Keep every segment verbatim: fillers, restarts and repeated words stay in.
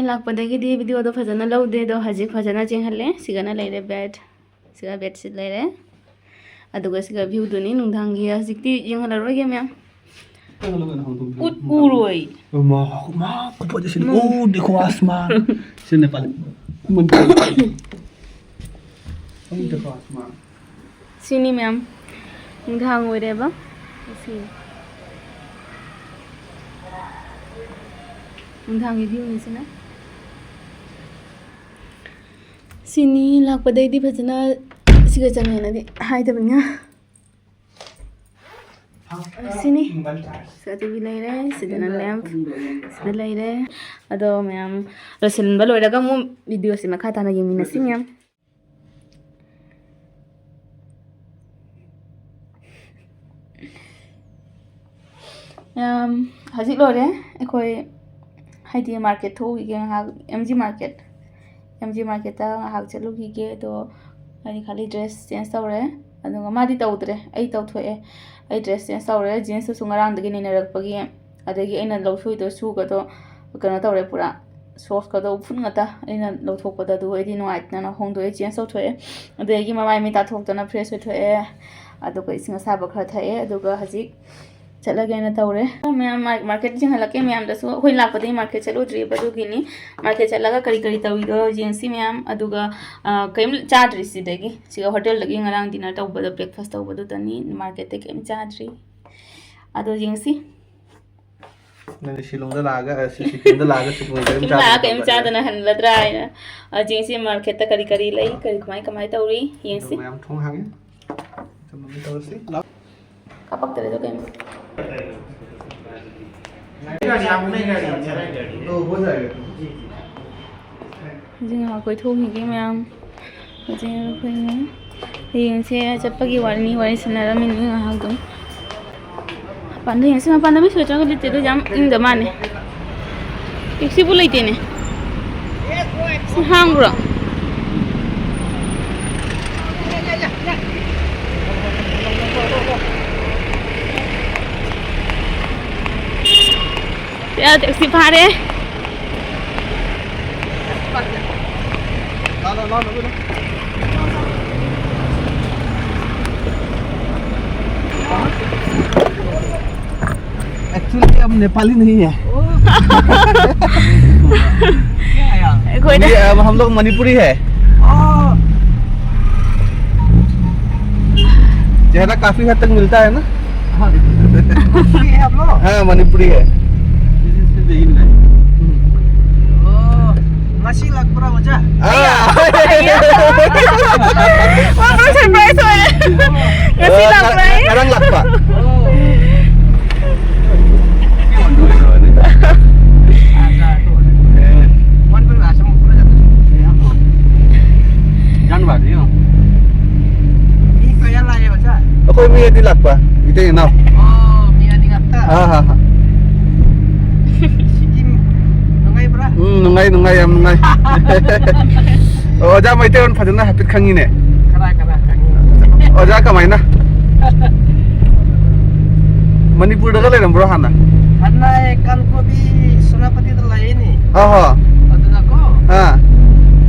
ꯂꯥꯛꯄꯗꯒꯤꯗꯤ video ꯗꯣ ꯐꯖꯅ ꯂꯧꯗꯦ, ꯑꯗꯣ ꯍꯧꯖꯤꯛ ꯐꯖꯅ ꯆꯦꯟꯍꯜꯂꯦ꯫ ꯁꯤꯒꯅ ꯂꯩꯔꯦ bed, ꯁꯤꯒ bedsheet ꯂꯩꯔꯦ, ꯑꯗꯨꯒ ꯁꯤꯒ view ꯗꯨꯅꯤ ꯅꯨꯡꯗꯥꯡꯒꯤ꯫ ꯍꯧꯖꯤꯛꯇꯤ ꯌꯦꯡꯍꯜꯂꯔꯣꯏꯒꯦ ꯃꯌꯥꯝ꯫ ꯎꯠ ꯎꯔꯣꯏ꯫ ꯃꯥ, ꯃꯥ, ꯀꯄꯗ ꯁꯤꯅꯤ꯫ ꯎꯝ꯫ ꯑꯣ, ꯗꯦꯈꯣ ꯑꯁꯃꯥꯟ꯫ ꯁꯤꯅꯦ ꯄꯥꯂꯦ꯫ ꯎꯝ, ꯗꯦꯈꯣ ꯑꯁꯃꯥꯟ꯫ ꯁꯤꯅꯤ ꯃꯌꯥꯝ, ꯅꯨꯡꯗꯥꯡ ꯑꯣꯏꯔꯦꯕ꯫ ꯁꯤ ꯅꯨꯡꯗꯥꯡꯒꯤ view ꯅꯤ ꯁꯤꯅ꯫ ꯁꯤꯅꯤ ꯂꯥꯛꯄꯗꯩꯗꯤ ꯐꯖꯅ ꯁꯤꯒ ꯆꯪꯉꯦꯅꯗꯤ ꯍꯥꯏꯗꯕꯅꯤꯅ꯫ ꯁꯤꯅꯤ꯫ ꯁꯤꯗ T V ꯂꯩꯔꯦ, ꯁꯤꯗꯅ lamp, ꯁꯤꯗ ꯂꯩꯔꯦ꯫ ꯑꯗꯣ ꯃꯌꯥꯝ ꯂꯣꯏꯁꯤꯟꯕ ꯂꯣꯏꯔꯒ ꯑꯃꯨꯛ video ꯁꯦ ꯃꯈꯥ ꯇꯥꯅ ꯌꯦꯡꯃꯤꯟꯅꯁꯤ ꯃꯌꯥꯝ꯫ ꯌꯥꯝ, ꯍꯧꯖꯤꯛ ꯂꯣꯏꯔꯦ꯫ ꯑꯩꯈꯣꯏ ꯍꯥꯏꯗꯤ market ꯊꯣꯛꯎꯈꯤꯒꯦ ꯉꯥꯏꯍꯥꯛ, M G market, M G market ꯇ ꯉꯥꯏꯍꯥꯛ ꯆꯠꯂꯨꯈꯤꯒꯦ꯫ ꯑꯗꯣ ꯍꯥꯏꯗꯤ ꯈꯜꯂꯤ dress change ꯇꯧꯔꯦ, ꯑꯗꯨꯒ ꯃꯥꯗꯤ ꯇꯧꯗ꯭ꯔꯦ, ꯑꯩ ꯇꯧꯊꯣꯛꯑꯦ꯫ ꯑꯩ dress change ꯇꯧꯔꯦ, jeans ꯇꯨꯁꯨ ꯉꯔꯥꯡꯗꯒꯤ ꯅꯩꯅꯔꯛꯄꯒꯤ꯫ ꯑꯗꯒꯤ ꯑꯩꯅ ꯂꯧꯊꯣꯛꯏꯗꯣ shoe ꯒꯗꯣ ꯀꯩꯅꯣ ꯇꯧꯔꯦ, ꯄꯨꯔꯥ socks ꯀꯗꯣ ꯎꯐꯨꯟ ꯉꯥꯛꯇ꯫ ꯑꯩꯅ ꯂꯧꯊꯣꯛꯄꯗ ꯑꯗꯨ ꯑꯩꯗꯤ ꯅꯨꯡꯉꯥꯏꯇꯅ ꯍꯣꯡꯗꯣꯛꯑꯦ, change ꯇꯧꯊꯣꯛꯑꯦ꯫ ꯑꯗꯒꯤ ꯃꯃꯥꯏ ꯃꯤꯠ ꯇꯥꯊꯣꯛꯇꯅ fresh ꯑꯣꯏꯊꯣꯛꯑꯦ, ꯑꯗꯨꯒ ꯏꯁꯤꯡ ꯑꯁꯥꯕ ꯈꯔ ꯊꯛꯑꯦ, ꯑꯗꯨꯒ ꯍꯧꯖꯤꯛ ꯆꯠꯂꯒꯦꯅ ꯇꯧꯔꯦ꯫ ꯃꯌꯥꯝ ꯃꯥ-, market ꯌꯦꯡꯍꯜꯂꯛꯀꯦ ꯃꯌꯥꯝꯗꯁꯨ꯫ ꯑꯩꯈꯣꯏ ꯂꯥꯛꯄꯗꯒꯤ market ꯆꯠꯂꯨꯗ꯭ꯔꯤꯕ, ꯑꯗꯨꯒꯤꯅꯤ꯫ Market ꯆꯠꯂꯒ ꯀꯔꯤ ꯀꯔꯤ ꯇꯧꯔꯤꯗꯣ ꯌꯦꯡꯁꯤ ꯃꯌꯥꯝ꯫ ꯑꯗꯨꯒ, ꯑ, ꯀꯩꯝ ꯆꯥꯗ꯭ꯔꯤ ꯁꯤꯗꯒꯤ꯫ ꯁꯤꯒ hotel ꯗꯒꯤ ꯉꯔꯥꯡ dinner ꯇꯧꯕꯗꯣ, breakfast ꯇꯧꯕꯗꯨꯗꯅꯤ꯫ Market ꯇꯩ ꯀꯩꯝ ꯆꯥꯗ꯭ꯔꯤ꯫ ꯑꯗꯣ ꯌꯦꯡꯁꯤ꯫ ꯅꯪꯗꯤ ꯁꯤꯂꯣꯡꯗ ꯂꯥꯛꯑꯒ, ꯑ, ꯁꯤ-, ꯁꯤꯀꯤꯝꯗ ꯂꯥꯛꯑꯒ ꯁꯤꯂꯣꯡꯗ ꯀꯔꯤꯝ ꯁꯨꯝ ꯂꯥꯛꯑꯒ ꯆꯥꯗꯅ ꯀꯩꯝ ꯍꯟꯒꯗ꯭ꯔꯥ? ꯆꯥꯗꯅ ꯍꯟꯒꯗ꯭ꯔꯥ ꯍꯥꯏꯅ꯫ ꯑ, ꯌꯦꯡꯁꯤ market ꯇ ꯀꯔꯤ ꯀꯔꯤ ꯂꯩ, ꯀꯔꯤ ꯀꯃꯥꯏ ꯀꯃꯥꯏ ꯇꯧꯔꯤ, ꯑꯗꯣ ꯌꯦꯡꯁꯤ꯫ ꯃꯌꯥꯝ ꯊꯣꯡ ꯍꯥꯡꯉꯦ꯫ ꯑꯗꯨꯃꯥꯏꯅ ꯇꯧꯔꯁꯤ꯫ ꯂꯥꯛ-, ꯀꯥꯄꯛꯇꯔꯦꯗꯣ ꯀꯩꯅꯣ꯫ ꯒꯥꯔꯤ ꯌꯥꯝ ꯂꯩ, ꯒꯥꯔꯤ꯫ ꯑꯣ, ꯍꯣ ꯖꯥꯏꯒꯥ꯫ ꯍꯧꯖꯤꯛ ꯉꯥꯏꯍꯥꯛ ꯀꯣꯏꯊꯣꯛꯈꯤꯒꯦ ꯃꯌꯥꯝ꯫ ꯍꯧꯖꯤꯛ ꯑꯩꯈꯣꯏꯅ ꯍꯌꯦꯡꯁꯦ ꯆꯠꯄꯒꯤ ꯋꯥꯔꯤꯅꯤ, ꯋꯥꯔꯤ ꯁꯥꯟꯅꯔꯝꯃꯤꯅꯤ ꯉꯥꯏꯍꯥꯛ ꯑꯗꯨꯝ꯫ ꯃꯄꯥꯟꯗ ꯌꯦꯡꯁꯤ, ꯃꯄꯥꯟꯗ ꯃꯤ sweater ꯒ ꯂꯤꯠꯇꯦ, ꯑꯗꯨ ꯌꯥꯝ ꯏꯪꯗ ꯃꯥꯜꯂꯦ꯫ Taxi ꯕꯨ ꯂꯩꯇꯦꯅꯦ꯫ ꯁꯤ ꯍꯥꯡꯕ꯭ꯔꯣ? ꯁꯤꯗ taxi ꯐꯥꯔꯦ꯫ Actually, हम नेपाली नहीं है। ꯑꯩꯈꯣꯏꯅ ये, अब हम लोग मणिपुरी है। चेहरा काफी हद तक मिलता है ना? हाँ, ये है आप लोग? हाँ, मणिपुरी है। ꯑꯣ, ꯉꯁꯤ ꯂꯥꯛꯄ꯭ꯔꯥ, ꯑꯣꯖꯥ? ꯑꯥ꯫ ꯑꯩꯌꯥ꯫ ꯋꯥ, ꯄꯨꯔꯥ surprise ꯑꯣꯏꯔꯦ꯫ ꯉꯁꯤ ꯑꯥ, ꯂꯥꯛꯄ꯭ꯔꯥ? ꯉꯔꯥꯡ ꯂꯥꯛꯄ꯫ ꯑꯣ꯫ ꯀꯣꯟ ꯄꯦ ꯂꯥꯛꯑꯁꯨ ꯑꯃꯨꯛ ꯄꯨꯔꯥ ꯆꯠꯇꯣꯏꯅꯤ꯫ ꯌꯥꯝ ꯐꯕ꯫ ꯌꯥꯝ ꯅꯨꯡꯉꯥꯏꯕꯅꯤ ꯌꯦꯡꯉꯣ꯫ ꯃꯤ ꯀꯌꯥ ꯂꯥꯛꯑꯦ, ꯑꯣꯖꯥ? ꯑꯩꯈꯣꯏ ꯃꯤ ꯑꯅꯤ ꯂꯥꯛꯄ, ꯏꯇꯩ ꯏꯅꯥꯎ꯫ ꯑꯣ, ꯃꯤ ꯑꯅꯤ ꯉꯥꯛꯇ? ꯍꯥ, ꯍꯥ, ꯍꯥ꯫ ꯁꯤꯀꯤꯝ ꯅꯨꯡꯉꯥꯏꯕ꯭ꯔꯥ? ꯎꯝ, ꯅꯨꯡꯉꯥꯏ, ꯅꯨꯡꯉꯥꯏ, ꯌꯥꯝ ꯅꯨꯡꯉꯥꯏ꯫ ꯑꯣ, ꯑꯣꯖꯥ ꯃꯩꯇꯩꯂꯣꯟ ꯐꯖꯅ ꯍꯥꯏꯐꯦꯠ ꯈꯪꯉꯤꯅꯦ꯫ ꯈꯔ, ꯈꯔ ꯈꯪꯉꯤ꯫ ꯑꯣꯖꯥ ꯀꯃꯥꯏꯅ? ꯃꯅꯤꯄꯨꯔꯗꯒ ꯂꯩꯔꯝꯕ꯭ꯔꯣ ꯍꯥꯟꯅ? ꯍꯥꯟꯅ ꯑꯩ ꯀꯥꯡꯄꯣꯛꯄꯤ ꯁꯦꯅꯥꯄꯇꯤꯗ ꯂꯩꯌꯦꯅꯦ꯫ ꯑꯍꯣ꯫ ꯑꯗꯨꯗꯀꯣ, ꯑꯥ꯫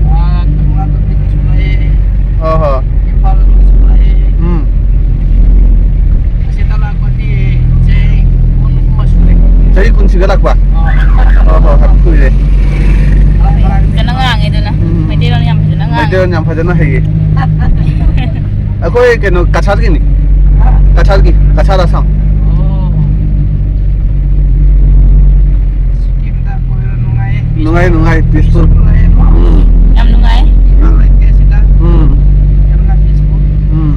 ꯑꯥ, ꯀꯪꯂꯥꯇꯣꯡꯕꯤꯗꯁꯨ ꯂꯩꯌꯦ꯫ ꯑꯍꯣ꯫ ꯏꯝꯐꯥꯜꯗꯁꯨ ꯂꯩꯌꯦ꯫ ꯎꯝ꯫ ꯑꯁꯤꯗ ꯂꯥꯛꯄꯗꯤ ꯆꯍꯤ ꯀꯨꯟꯒꯨꯝꯕ ꯁꯨꯔꯦ꯫ ꯆꯍꯤ ꯀꯨꯟ ꯁꯨꯖꯜꯂꯛꯄ? ꯑꯥ꯫ ꯑꯍꯣ, ꯌꯥꯝ ꯀꯨꯏꯔꯦ꯫ ꯐꯖꯅ ꯉꯥꯡꯉꯦ ꯑꯗꯨꯅ꯫ ꯎꯝ꯫ ꯃꯩꯇꯩꯂꯣꯟ ꯌꯥꯝ ꯐꯖꯅ ꯉꯥꯡꯉꯦ꯫ ꯃꯩꯇꯩꯂꯣꯟ ꯌꯥꯝ ꯐꯖꯅ ꯍꯩꯌꯦ꯫ ꯑꯩꯈꯣꯏ ꯀꯩꯅꯣ ꯀꯁꯥꯔꯒꯤꯅꯤ꯫ ꯀꯁꯥꯔꯒꯤ, ꯀꯁꯥꯔ ꯑꯁꯥꯝ꯫ ꯑꯣ꯫ ꯁꯤꯀꯤꯝꯗ ꯀꯣꯏꯔꯣ, ꯅꯨꯡꯉꯥꯏꯌꯦ꯫ ꯅꯨꯡꯉꯥꯏ, ꯅꯨꯡꯉꯥꯏ, peaceful꯫ ꯅꯨꯡꯉꯥꯏꯌꯦꯀꯣ? ꯎꯝ꯫ ꯌꯥꯝ ꯅꯨꯡꯉꯥꯏ꯫ ꯏꯔꯥꯡ ꯂꯩꯇꯦ ꯁꯤꯗ꯫ ꯎꯝ꯫ ꯌꯥꯝꯅ peaceful꯫ ꯎꯝ꯫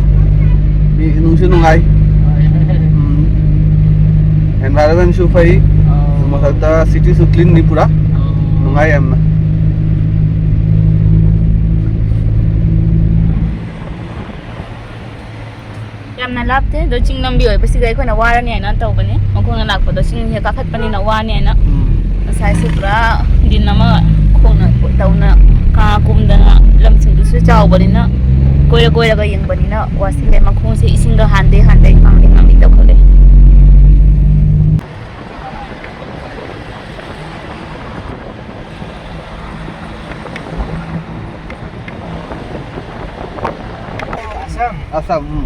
ꯃꯤ ꯅꯨꯡꯁꯨ ꯅꯨꯡꯉꯥꯏ꯫ ꯍꯣꯏ꯫ ꯎꯝ꯫ Environment ꯁꯨ ꯐꯩ꯫ ꯑꯣ꯫ ꯃꯊꯛꯇ city ꯁꯨ clean ꯅꯤ ꯄꯨꯔꯥ꯫ ꯑꯣ꯫ ꯅꯨꯡꯉꯥꯏ ꯌꯥꯝꯅ꯫ ꯌꯥꯝꯅ ꯂꯥꯞꯇꯦ, ꯑꯗꯣ ꯆꯤꯡ ꯂꯝꯕꯤ ꯑꯣꯏꯕꯁꯤꯗ ꯑꯩꯈꯣꯏꯅ ꯋꯥꯔꯅꯤ ꯍꯥꯏꯅ ꯇꯧꯕꯅꯤ꯫ ꯃꯈꯣꯡꯅ ꯂꯥꯛꯄꯗꯣ ꯆꯤꯡꯁꯦ ꯀꯥꯈꯠꯄꯅꯤꯅ ꯋꯥꯅꯤ ꯍꯥꯏꯅ꯫ ꯎꯝ꯫ ꯉꯁꯥꯏꯁꯦ ꯄꯨꯔꯥ ꯗꯤꯟ ꯑꯃ ꯈꯣꯡꯅ ꯇꯧꯅ ꯀꯥ ꯀꯨꯝꯗꯅ, ꯂꯝꯁꯤꯡꯗꯨꯁꯨ ꯆꯥꯎꯕꯅꯤꯅ ꯀꯣꯏꯔ ꯀꯣꯏꯔꯒ ꯌꯦꯡꯕꯅꯤꯅ ꯋꯥꯁꯤꯜꯂꯦ꯫ ꯃꯈꯣꯡꯁꯦ ꯏꯁꯤꯡꯒ ꯍꯥꯟꯗꯩ ꯍꯥꯟꯗꯩ ꯉꯥꯡꯂꯤ ꯉꯥꯡꯂꯤ ꯇꯧꯈꯠꯂꯦ꯫ ꯑꯁꯥꯝ, ꯎꯝ꯫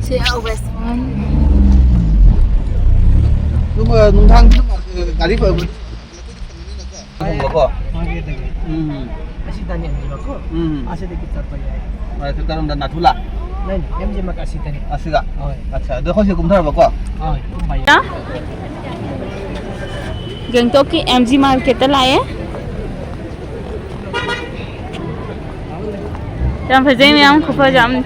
ꯁꯤ ꯋꯦꯁ ꯋꯥꯟ꯫ ꯑꯗꯨꯝ, ꯑ, ꯅꯨꯡꯗꯥꯡꯗꯤ ꯑꯗꯨꯝ, ꯑ, ꯒꯥꯔꯤ ꯐ-, ꯀꯣ꯫ ꯎꯝ꯫ ꯑꯁꯤꯗꯅꯤ ꯑꯅꯤꯃꯛꯀꯣ꯫ ꯎꯝ꯫ ꯑꯁꯤꯗꯒꯤ ꯆꯠꯄ ꯌꯥꯏ꯫ ꯑ, ꯁꯤ ꯀꯔꯣꯝꯗ, ꯅꯥꯊꯨꯂꯥ? ꯅꯠꯇꯦ, ꯑꯦꯝ ꯖꯤ ꯃꯥꯔꯠ ꯑꯁꯤꯗꯅꯤ꯫ ꯑꯁꯤꯒ? ꯍꯣꯏ꯫ ꯑꯠꯆꯥ, ꯑꯗꯣ ꯑꯩꯈꯣꯏꯁꯤ ꯀꯨꯝꯊꯔꯕꯀꯣ? ꯍꯣꯏ, ꯀꯨꯝꯕ ꯌꯥꯏ꯫ ꯒꯦꯡꯇꯣꯛꯀꯤ ꯑꯦꯝ ꯖꯤ ꯃꯥꯔꯀꯦꯠꯇ ꯂꯥꯛꯑꯦ꯫ ꯌꯥꯝ ꯐꯖꯩ ꯃꯌꯥꯝ, ꯈꯨꯐꯖ ꯑꯃꯅꯤ꯫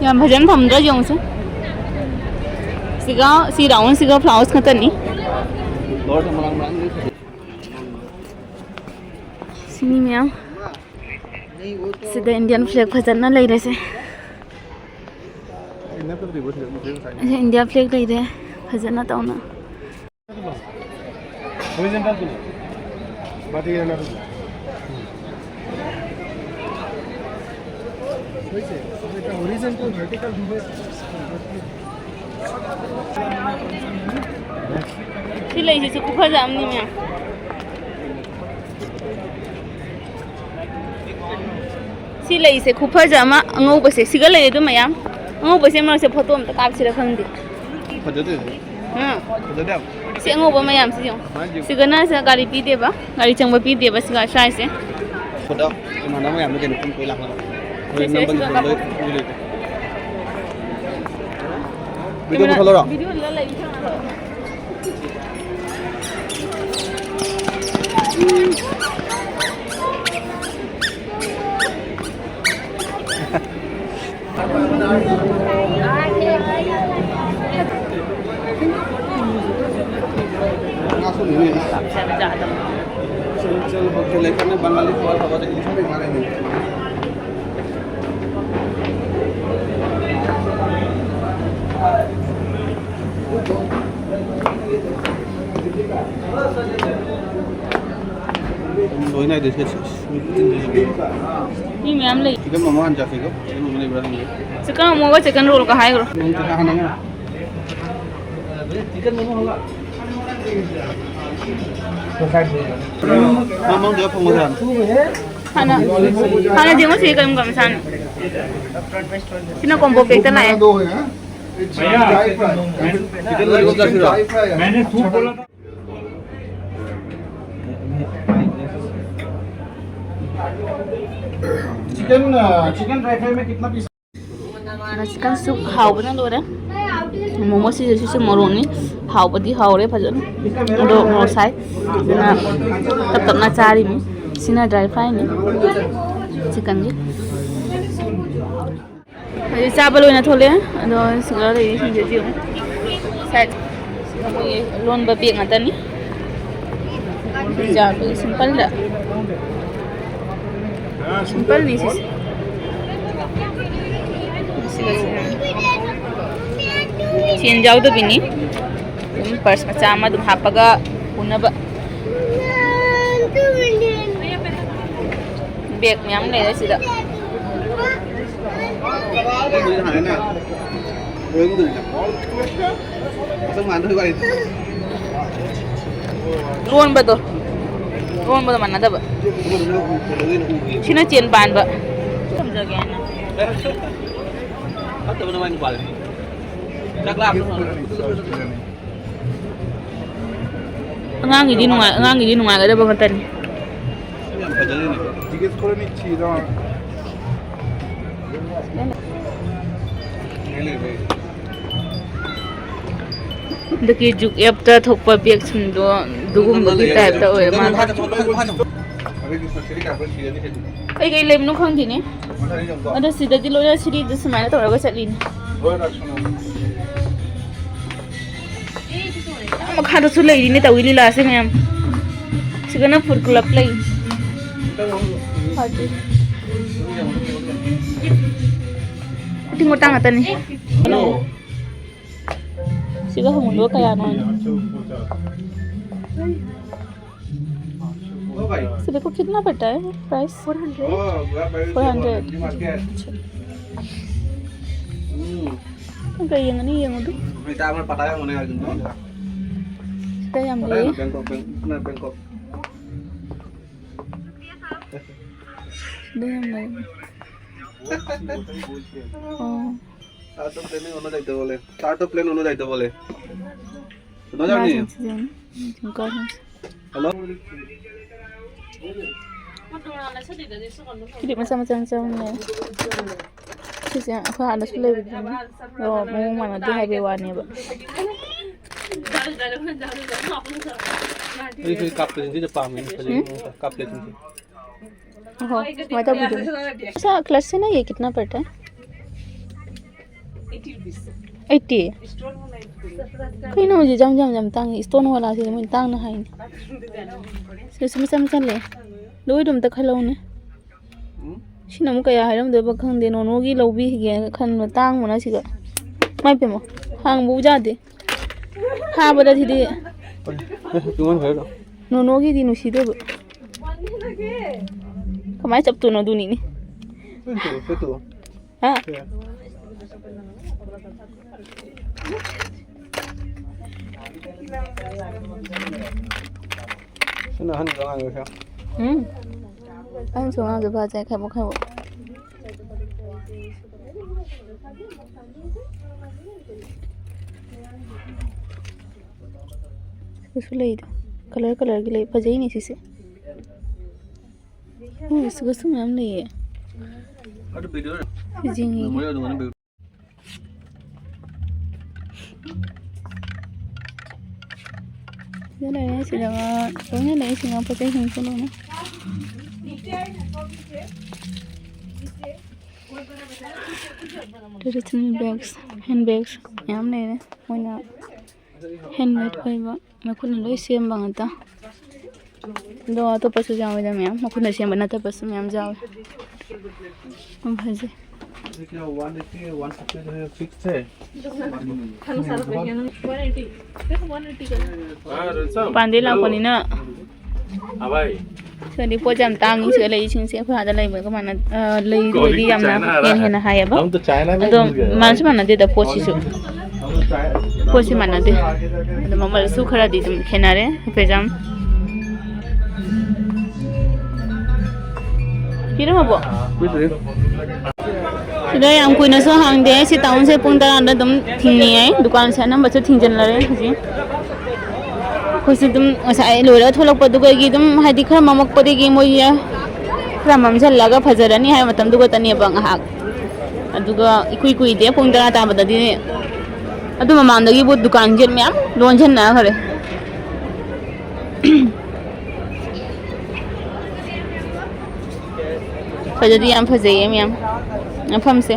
ꯌꯥꯝ ꯐꯖꯅ ꯊꯝꯗ꯭ꯔꯥ ꯌꯦꯡꯉꯨꯁꯦ꯫ ꯁꯤꯒ, ꯁꯤ ꯔꯥꯎꯟꯁꯤꯒ ꯐ꯭ꯂꯥꯋꯔꯁ ꯈꯛꯇꯅꯤ꯫ ꯁꯤꯅꯤ ꯃꯌꯥꯝ꯫ ꯁꯤꯗ ꯏꯟꯗꯤꯌꯥꯟ ꯐ꯭ꯂꯦꯒ ꯐꯖꯅ ꯂꯩꯔꯦꯁꯦ꯫ ꯁꯤ ꯏꯟꯗꯤꯌꯥ ꯐ꯭ꯂꯦꯒ ꯂꯩꯔꯦ ꯐꯖꯅ ꯇꯧꯅ꯫ Horizontal তুলো। বাটি এনে তুলো। হয়েছে? এটা horizontal, vertical দুটো। ꯁꯤ ꯂꯩꯁꯤꯁꯨ ꯈꯨꯐꯖ ꯑꯃꯅꯤ ꯃꯌꯥꯝ꯫ ꯁꯤ ꯂꯩꯁꯦ ꯈꯨꯐꯖ ꯑꯃ ꯑꯉꯧꯕꯁꯦ꯫ ꯁꯤꯒ ꯂꯩꯔꯦ ꯑꯗꯨ ꯃꯌꯥꯝ꯫ ꯑꯉꯧꯕꯁꯦ ꯃꯔꯛꯁꯦ ꯐꯣꯇꯣ ꯑꯝꯇ ꯀꯥꯞꯁꯤꯔ ꯈꯪꯗꯦ꯫ ꯐꯖꯗꯦ꯫ ꯑꯥ꯫ ꯐꯖꯗꯦ ꯌꯥꯝ꯫ ꯁꯤ ꯑꯉꯧꯕ ꯃꯌꯥꯝꯁꯤ ꯌꯦꯡꯉꯣ꯫ ꯃꯥꯏꯁꯦ ꯁꯤꯒꯅ ꯁꯤꯗ ꯒꯥꯔꯤ ꯄꯤꯗꯦꯕ꯫ ꯒꯥꯔꯤ ꯆꯪꯕ ꯄꯤꯗꯦꯕ ꯁꯤꯒ ꯁ꯭ꯋꯥꯏꯁꯦ꯫ ꯐꯣꯇꯣ ꯏꯃꯥꯟꯅꯕ ꯃꯌꯥꯝꯗꯣ ꯀꯩꯅꯣ ꯄꯨꯡ ꯀꯣꯏ ꯂꯥꯛꯄꯗ꯫ ꯁꯦ, ꯁꯦ, ꯅꯝꯕꯒꯤ ꯁꯤꯒ ꯐꯣꯟꯗꯣ ꯀꯥꯞꯄꯣ꯫ ꯎꯕ ꯂꯩꯇꯦ꯫ Video camera, ꯄꯨꯊꯣꯛꯂꯛꯑꯣꯔꯣ? ꯚꯤꯗꯤꯑꯣ ꯂꯩ ꯊꯝꯃꯣ꯫ ꯂꯣꯏ ꯅꯥꯏꯗꯦ ꯁꯦ꯫ ꯃꯤ ꯃꯌꯥꯝ ꯂꯩ꯫ ꯆꯤꯛꯀꯟ ꯃꯣꯃꯣ ꯍꯥꯟꯅ ꯆꯥꯁꯤꯀꯣ꯫ ꯆꯤꯛꯀꯟ ꯃꯣꯃꯣ ꯂꯩꯕ꯭ꯔꯥ ꯍꯪꯒꯦ꯫ ꯆꯤꯛꯀꯟ ꯃꯣꯃꯣꯒ ꯆꯤꯛꯀꯟ ꯔꯣꯜꯒ ꯍꯥꯏꯈ꯭ꯔꯣ꯫ ꯅꯪ ꯆꯤꯛꯀꯟ ꯍꯥꯟꯅ ꯉꯥꯏ꯫ ꯆꯤꯛꯀꯟ ꯃꯣꯃꯣ ꯍꯪꯉ꯫ ꯃꯃꯥꯡꯗ ꯐꯪꯕꯗ ꯍꯥꯟꯅ, ꯍꯥꯟꯅ ꯌꯦꯡꯉꯨꯁꯤ ꯀꯔꯝ ꯀꯔꯝ ꯁꯥꯅꯤ꯫ ꯁꯤꯅ combo pack ꯇ ꯂꯥꯛꯑꯦ꯫ भैया, मैंने मैंने सूप बोला था। चिकन, चिकन ड्राई फ्राई में कितना पीस? ꯆꯤꯛꯀꯟ ꯁꯨꯞ ꯍꯥꯎꯕꯅ ꯂꯣꯏꯔꯦ꯫ ꯃꯣꯃꯣꯁꯤꯗꯁꯨ ꯃꯣꯔꯣꯛꯅꯤ꯫ ꯍꯥꯎꯕꯗꯤ ꯍꯥꯎꯔꯦ ꯐꯖꯅ꯫ ꯑꯗꯣ ꯃꯣꯔꯣꯛ ꯁꯥꯏ꯫ ꯑꯗꯨꯅ ꯇꯞ ꯇꯞꯅ ꯆꯥꯔꯤꯅꯤ꯫ ꯁꯤꯅ ꯗ꯭ꯔꯥꯏ ꯐ꯭ꯔꯥꯏꯅꯤ ꯆꯤꯛꯀꯟꯒꯤ꯫ ꯍꯧꯖꯤꯛ ꯆꯥꯕ ꯂꯣꯏꯅ ꯊꯣꯛꯂꯛꯑꯦ꯫ ꯑꯗꯣ ꯁꯤꯗ ꯂꯩꯔꯤꯁꯤꯡꯁꯤꯗꯤ ꯌꯦꯡꯉꯨ꯫ ꯁꯥꯏꯠ ꯃꯣꯏꯒꯤ ꯂꯣꯟꯕ ꯕꯦꯒ ꯉꯥꯛꯇꯅꯤ꯫ ꯄꯤꯖꯥ ꯑꯩꯈꯣꯏꯒꯤ ꯁꯤꯝꯄꯜꯗ꯫ ꯁꯤꯝꯄꯜꯅꯤ ꯁꯤꯁꯦ꯫ ꯁꯤꯒ ꯁꯤꯒ꯫ ꯆꯦꯟ ꯌꯥꯎꯗꯕꯤꯅꯤ꯫ ꯑꯗꯨꯝ ꯄꯔꯁ ꯃꯆꯥ ꯑꯃ ꯑꯗꯨꯝ ꯍꯥꯞꯄꯒ ꯄꯨꯅꯕ꯫ ꯕꯦꯒ ꯃꯌꯥꯝ ꯂꯩꯔꯦ ꯁꯤꯗ꯫ ꯂꯣꯟꯕꯗꯣ, ꯂꯣꯟꯕꯗꯣ ꯃꯥꯟꯅꯗꯕ꯫ ꯁꯤꯅ ꯆꯦꯟ ꯄꯥꯟꯕ꯫ ꯊꯝꯖꯒꯦ ꯍꯥꯏꯅ꯫ ꯐꯠꯇꯕ ꯅꯃꯥꯏ ꯅꯨꯄꯥꯗꯨꯅꯤ꯫ ꯆꯥꯛ ꯂꯥꯝꯕ ꯐꯪꯉꯔꯣꯏ꯫ ꯑꯉꯥꯡꯒꯤꯗꯤ ꯅꯨꯡꯉꯥꯏ-, ꯑꯉꯥꯡꯒꯤꯗꯤ ꯅꯨꯡꯉꯥꯏꯒꯗꯕ ꯉꯥꯛꯇꯅꯤ꯫ ꯌꯥꯝ ꯐꯖꯔꯤꯅꯦ꯫ ꯖꯤꯒꯦꯁ ꯈꯣꯔꯃꯤ ꯊꯤꯗꯣ꯫ ꯍꯟꯗꯛꯀꯤ ꯖꯨꯛ ꯑꯦꯞꯇ ꯊꯣꯛꯄ ꯕꯦꯒꯁꯤꯡꯗꯣ ꯑꯗꯨꯒꯨꯝꯕꯒꯤ ꯇꯥꯏꯞꯇ ꯑꯣꯏꯔ ꯃꯥꯜꯂꯦ꯫ ꯀꯩꯀꯩ ꯂꯩꯕꯅꯣ ꯈꯪꯗꯦꯅꯦ꯫ ꯑꯗꯣ ꯁꯤꯗꯗꯤ ꯂꯣꯏꯅ ꯁꯤꯔꯤꯗ ꯁꯨꯃꯥꯏꯅ ꯇꯧꯔꯒ ꯆꯠꯂꯤꯅꯦ꯫ ꯑꯥ, ꯃꯈꯥꯗꯁꯨ ꯂꯩꯔꯤꯅꯦ ꯇꯧꯏ ꯂꯤꯂꯥꯁꯦ ꯃꯌꯥꯝ꯫ ꯁꯤꯒꯅ ꯐꯨꯗ ꯀ꯭ꯂꯕ ꯂꯩ꯫ ꯄꯥꯔꯇꯤ꯫ ꯃꯇꯥꯡ ꯉꯥꯛꯇꯅꯤ꯫ ꯁꯤꯒ ꯍꯪꯉꯨꯗꯣ ꯀꯌꯥꯅꯣ ꯍꯥꯏꯅ꯫ ओ भाई। इसको कितना पड़ता है प्राइस? Four hundred. ओ, पूरा भाई, फोर हंड्रेड। दिमाग क्या है? अच्छा। हम्म। ꯀꯩ ꯌꯦꯡꯉꯅꯤ ꯌꯦꯡꯉꯨꯗꯣ꯫ बेटा, हमारे पता है, उन्हें आज। ꯁꯤꯗ ꯌꯥꯝ ꯂꯩ꯫ ꯕꯦꯡꯀꯣꯛ, ꯕꯦꯡ-, ꯅꯪ ꯕꯦꯡꯀꯣꯛ꯫ ꯁꯤꯗ ꯌꯥꯝ ꯂꯩ꯫ ꯑꯣ꯫ Start of planning होना चाहिए बोले। Start of plan होना चाहिए बोले। ꯀꯩꯅꯣ ꯌꯥꯎꯅꯤ? ꯃꯥꯁꯤꯡꯁꯤꯗꯅꯤ꯫ ꯖꯤꯡꯀꯥꯁꯤꯡꯁꯦ꯫ ꯍꯜꯂꯣ꯫ ꯐꯤꯂꯤꯞ ꯃꯆꯥ ꯃꯆꯥ ꯃꯆꯥ ꯑꯃ ꯂꯩ꯫ ꯁꯤꯁꯦ ꯑꯩꯈꯣꯏ ꯍꯥꯟꯅꯁꯨ ꯂꯩꯕꯗꯨꯅꯤ꯫ ꯑꯗꯣ ꯃꯑꯣꯡ ꯃꯥꯟꯅꯗꯦ ꯍꯥꯏꯕꯩ ꯋꯥꯅꯦꯕ꯫ ꯑꯩꯁꯨ ꯀꯥꯞꯄꯁꯤꯡꯁꯤꯗ ꯄꯥꯝꯃꯤꯅꯦ꯫ ꯐꯖꯩ꯫ ꯎꯝ? ꯀꯥꯞꯄꯁꯤꯡꯁꯦ꯫ ꯑꯣꯍꯣ, ꯁꯨꯃꯥꯏꯅ ꯇꯧꯕꯤꯗꯨꯅꯤ꯫ ꯁꯥ, ꯀ꯭ꯂꯆꯁꯤꯅ ꯌꯦ ꯀꯤꯇꯅꯥ ꯄꯔꯇ ꯍꯥꯏ? ꯑꯩꯠꯇꯤ? ꯀꯩꯅꯣ ꯍꯧꯖꯤꯛ ꯖꯝ ꯖꯝ ꯖꯝ ꯇꯥꯡꯉꯤ? ꯏꯁꯇꯣꯟ ꯋꯥꯂꯥꯁꯤꯗꯤ ꯃꯣꯏꯅ ꯇꯥꯡꯅ ꯍꯥꯏꯅꯤ꯫ ꯁꯤꯗꯁꯨ ꯃꯆꯥ ꯃꯆꯥ ꯂꯩ꯫ ꯂꯣꯏꯗꯣ ꯑꯝꯇ ꯈꯜꯍꯧꯅꯦ꯫ ꯎꯝ? ꯁꯤꯅ ꯑꯃꯨꯛ ꯀꯌꯥ ꯍꯥꯏꯔꯝꯗꯣꯏꯕ ꯈꯪꯗꯦ꯫ ꯅꯣꯅꯣꯒꯤ ꯂꯧꯕꯤꯈꯤꯒꯦꯅ ꯈꯟꯕ ꯇꯥꯡꯕꯅ ꯁꯤꯒ꯫ ꯃꯥꯏ ꯄꯦꯝꯃ, ꯍꯥꯡꯕꯕꯨ ꯌꯥꯗꯦ꯫ ꯐꯥꯕꯗ ꯁꯤꯗꯤ꯫ ꯇꯨꯡꯍꯟꯈ꯭ꯔꯦ ꯑꯗꯣ꯫ ꯅꯣꯅꯣꯒꯤꯗꯤ ꯅꯨꯡꯁꯤꯗꯦꯕ꯫ ꯀꯃꯥꯏꯅ ꯆꯞꯇꯣꯏꯅꯣ ꯑꯗꯨꯅꯤꯅꯦ꯫ ꯐꯨꯠꯇꯣ, ꯐꯨꯠꯇꯣ꯫ ꯍꯥ? ꯁꯦ꯫ ꯁꯤꯅ ꯑꯍꯟꯕ ꯑꯉꯥꯡꯒꯤꯁꯦ꯫ ꯎꯝ꯫ ꯑꯍꯟꯁꯨ ꯑꯉꯥꯡꯁꯨ ꯐꯖꯩ ꯈꯥꯏꯕꯣꯛ ꯈꯥꯏꯕꯣꯛ꯫ ꯁꯤꯁꯨ ꯂꯩꯗ꯫ ꯀꯂꯔ ꯀꯂꯔꯒꯤ ꯂꯩ꯫ ꯐꯖꯩꯅꯦ ꯁꯤꯁꯦ꯫ ꯑꯣ, ꯁꯤꯒꯁꯨ ꯃꯌꯥꯝ ꯂꯩꯌꯦ꯫ ꯑꯗꯨ ꯚꯤꯗꯤꯑꯣ ꯐꯤꯖꯤꯡꯒꯤ꯫ ꯃꯦꯃꯣꯔꯤ ꯑꯗꯨꯃꯥꯏꯅ ꯚꯤꯗꯤꯑꯣ꯫ ꯁꯤꯗ ꯂꯩꯔꯦ, ꯁꯤꯗ ꯉꯥ ꯂꯣꯏꯅ ꯂꯩ꯫ ꯁꯤ ꯉꯥ ꯄꯣꯠ ꯆꯩꯁꯤꯡꯁꯨ ꯂꯣꯏꯅ꯫ Traditional bags, hand bags ꯃꯌꯥꯝ ꯂꯩꯔꯦ꯫ ꯃꯣꯏꯅ handmade ꯑꯣꯏꯕ ꯃꯈꯨꯠꯅ ꯂꯣꯏ ꯁꯦꯝꯕ ꯉꯥꯛꯇ꯫ ꯑꯗꯣ ꯑꯇꯣꯞꯄꯁꯨ ꯌꯥꯎꯋꯤꯗ ꯃꯌꯥꯝ, ꯃꯈꯨꯠꯅ ꯁꯦꯝꯕ ꯅꯠꯇꯕꯁꯨ ꯃꯌꯥꯝ ꯌꯥꯎꯋꯤ꯫ ꯌꯥꯝ ꯐꯖꯩ꯫ ये क्या वन एटी, वन फिफ्टी जो है फिक्स है? हाँ, वन एटी। देखो, वन एटी का। हाँ, रणसम। ꯄꯥꯟꯗꯩ ꯂꯥꯛꯄꯅꯤꯅ हाँ भाई। ꯁꯤꯗꯗꯤ ꯄꯣꯠ ꯌꯥꯝ ꯇꯥꯡꯉꯤ꯫ ꯁꯤꯗ ꯂꯩꯔꯤꯁꯤꯡꯁꯦ ꯑꯩꯈꯣꯏ ꯑꯥꯗ ꯂꯩꯕꯒ ꯃꯥꯟꯅ-, ꯑ, ꯂꯩꯔꯨꯔꯗꯤ ꯌꯥꯝꯅ ꯍꯦꯟꯅ ꯍꯦꯟꯅ ꯍꯥꯏꯌꯦꯕ꯫ हम तो चाइना में ꯑꯗꯣ घुस गए। ꯃꯥꯟꯁꯨ ꯃꯥꯟꯅꯗꯦꯗ ꯄꯣꯠꯁꯤꯁꯨ꯫ ꯄꯣꯠꯁꯤ ꯃꯥꯟꯅꯗꯦ꯫ ꯑꯗꯣ ꯃꯃꯜꯁꯨ ꯈꯔꯗꯤ ꯑꯗꯨꯝ ꯈꯦꯠꯅꯔꯦ꯫ ꯍꯥꯏꯐꯦꯠ ꯌꯥꯝ ꯄꯤꯔꯝꯃꯕꯣ? ꯁꯤꯗ ꯌꯥꯝ ꯀꯨꯏꯅꯁꯨ ꯍꯥꯡꯗꯦ꯫ ꯁꯤ ꯇꯥꯎꯟꯁꯦ ꯄꯨꯡ ꯇꯔꯥꯗ ꯑꯗꯨꯝ ꯊꯤꯡꯉꯦ꯫ ꯗꯨꯀꯥꯟꯁꯦ ꯑꯅꯝꯕꯁꯨ ꯊꯤꯡꯖꯤꯜꯂꯔꯦ ꯍꯧꯖꯤꯛ꯫ ꯑꯩꯈꯣꯏꯁꯨ ꯑꯗꯨꯝ ꯉꯁꯥꯏ ꯂꯣꯏꯔꯒ ꯊꯣꯛꯂꯛꯄꯗꯨꯒꯤ ꯑꯗꯨꯝ, ꯍꯥꯏꯗꯤ, ꯈꯔ ꯃꯝꯃꯛꯄꯗꯒꯤ ꯃꯣꯏꯁꯦ ꯈꯔ ꯃꯝꯁꯤꯜꯂꯒ ꯐꯖꯔꯅꯤ ꯍꯥꯏꯕ ꯃꯇꯝꯗꯨ ꯈꯛꯇꯅꯦꯕ ꯉꯥꯏꯍꯥꯛ꯫ ꯑꯗꯨꯒ ꯏꯀꯨꯏ ꯀꯨꯏꯗꯦ, ꯄꯨꯡ ꯇꯔꯥ ꯇꯥꯕꯗꯗꯤ ꯑꯗꯨ ꯃꯃꯥꯡꯗꯒꯤꯕꯨ ꯗꯨꯀꯥꯟ ꯒꯦꯠ ꯃꯌꯥꯝ ꯂꯣꯟꯁꯤꯟꯅꯈ꯭ꯔꯦ꯫ ꯐꯖꯗꯤ ꯌꯥꯝ ꯐꯖꯩꯌꯦ ꯃꯌꯥꯝ ꯃꯐꯝꯁꯦ꯫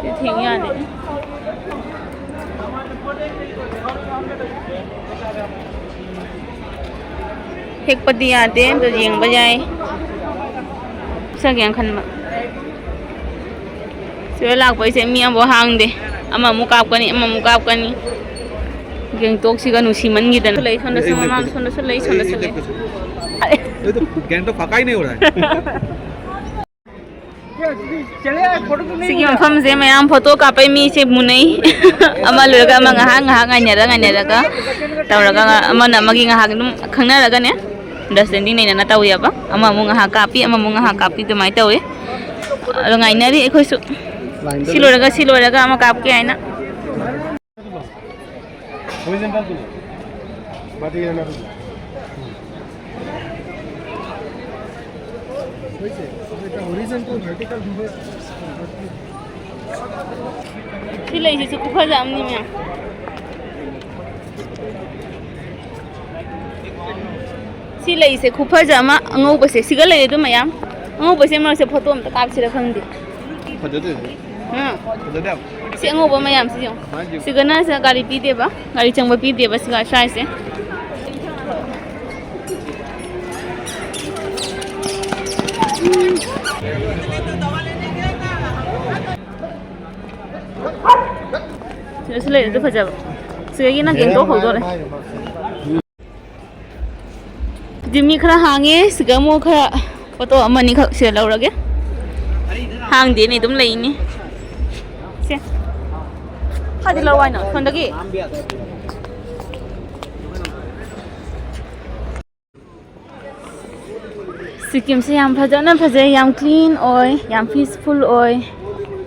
ꯁꯤ ꯊꯦꯡ ꯌꯥꯅꯤ꯫ ꯍꯦꯛꯄꯗꯤ ꯌꯥꯗꯦ, ꯑꯗꯣ ꯌꯦꯡꯕ ꯌꯥꯏ꯫ ꯄꯤꯁꯛ ꯌꯥꯝ ꯈꯟꯕ꯫ ꯁꯤꯗ ꯂꯥꯛꯄꯩꯁꯦ ꯃꯤ ꯑꯃꯐꯥꯎ ꯍꯥꯡꯗꯦ꯫ ꯑꯃꯃꯨꯛ ꯀꯥꯞꯀꯅꯤ, ꯑꯃꯃꯨꯛ ꯀꯥꯞꯀꯅꯤ꯫ ꯒꯦꯡꯇꯣꯛꯁꯤꯒ ꯅꯨꯡꯁꯤꯃꯟꯈꯤꯗꯅ꯫ ꯂꯩ, ꯁꯣꯝꯗꯁꯨ ꯃꯃꯥꯡ, ꯁꯣꯝꯗꯁꯨ ꯂꯩ, ꯁꯣꯝꯗꯁꯨ ꯂꯩ꯫ ये तो गैंगटॉक फाका ही नहीं हो रहा है। ꯁꯤꯒꯤ ꯃꯐꯝꯁꯦ ꯃꯌꯥꯝ ꯐꯣꯇꯣ ꯀꯥꯞꯄꯩ ꯃꯤꯁꯦ ꯃꯨꯟꯅꯩ꯫ ꯑꯃ ꯂꯣꯏꯔꯒ ꯑꯃ ꯉꯥꯏꯍꯥꯛ ꯉꯥꯏꯍꯥꯛ ꯉꯥꯏꯅꯔ ꯉꯥꯏꯅꯔꯒ ꯇꯧꯔꯒ ꯑꯃꯅ ꯑꯃꯒꯤ ꯉꯥꯏꯍꯥꯛ ꯑꯗꯨꯝ ꯈꯪꯅꯔꯒꯅꯦ꯫ ꯑꯟꯗꯔꯁꯇꯦꯟꯗꯤꯡ ꯂꯩꯅꯅ ꯇꯧꯋꯦꯕ꯫ ꯑꯃꯃꯨꯛ ꯉꯥꯏꯍꯥꯛ ꯀꯥꯞꯄꯤ, ꯑꯃꯃꯨꯛ ꯉꯥꯏꯍꯥꯛ ꯀꯥꯞꯄꯤ, ꯑꯗꯨꯃꯥꯏꯅ ꯇꯧꯋꯤ꯫ ꯑꯗꯣ ꯉꯥꯏꯅꯔꯤ ꯑꯩꯈꯣꯏꯁꯨ꯫ ꯁꯤ ꯂꯣꯏꯔꯒ, ꯁꯤ ꯂꯣꯏꯔꯒ ꯑꯃ ꯀꯥꯞꯀꯦ ꯍꯥꯏꯅ꯫ ꯁꯤ ꯂꯩꯁꯤꯁꯨ ꯈꯨꯐꯖ ꯑꯃꯅꯤ ꯃꯌꯥꯝ꯫ ꯁꯤ ꯂꯩꯁꯦ ꯈꯨꯐꯖ ꯑꯃ ꯑꯉꯧꯕꯁꯦ꯫ ꯁꯤꯒ ꯂꯩꯔꯦ ꯑꯗꯨ ꯃꯌꯥꯝ꯫ ꯑꯉꯧꯕꯁꯦ ꯃꯔꯛꯁꯦ ꯐꯣꯇꯣ ꯑꯝꯇ ꯀꯥꯞꯁꯤꯔ ꯈꯪꯗꯦ꯫ ꯐꯖꯗꯦ꯫ ꯎꯝ꯫ ꯐꯖꯗꯦ ꯌꯥꯝ꯫ ꯁꯤ ꯑꯉꯧꯕ ꯃꯌꯥꯝꯁꯤ ꯌꯦꯡꯉꯣ꯫ ꯃꯥꯏꯁꯦ ꯌꯦꯡꯉꯣ꯫ ꯁꯤꯒꯅ ꯁꯤꯗ ꯒꯥꯔꯤ ꯄꯤꯗꯦꯕ, ꯒꯥꯔꯤ ꯆꯪꯕ ꯄꯤꯗꯦꯕ ꯁꯤꯒ ꯁ꯭ꯋꯥꯏꯁꯦ꯫ ꯁꯤꯗꯁꯨ ꯂꯩꯔꯦ ꯑꯗꯨ ꯐꯖꯕ꯫ ꯁꯤꯗꯒꯤꯅ ꯒꯦꯡꯇꯣꯛ ꯍꯧꯗꯣꯔꯦ꯫ ꯁꯤꯗꯤ ꯃꯤ ꯈꯔ ꯍꯥꯡꯉꯦ꯫ ꯁꯤꯒ ꯑꯃꯨꯛ ꯈꯔ ꯐꯣꯇꯣ ꯑꯃꯅꯤꯈꯛ ꯁꯤꯗ ꯂꯧꯔꯒꯦ꯫ ꯍꯥꯡꯗꯦꯅꯦ, ꯑꯗꯨꯝ ꯂꯩꯅꯤ꯫ ꯁꯦ, ꯈꯔꯗꯤ ꯂꯧꯔꯣ ꯍꯥꯏꯅ ꯁꯣꯝꯗꯒꯤ꯫ ꯁꯤꯀꯤꯝꯁꯦ ꯌꯥꯝ ꯐꯖꯅ ꯐꯖꯩ, ꯌꯥꯝ ꯀ꯭ꯂꯤꯟ ꯑꯣꯏ, ꯌꯥꯝ ꯄꯤꯁꯐꯨꯜ ꯑꯣꯏ꯫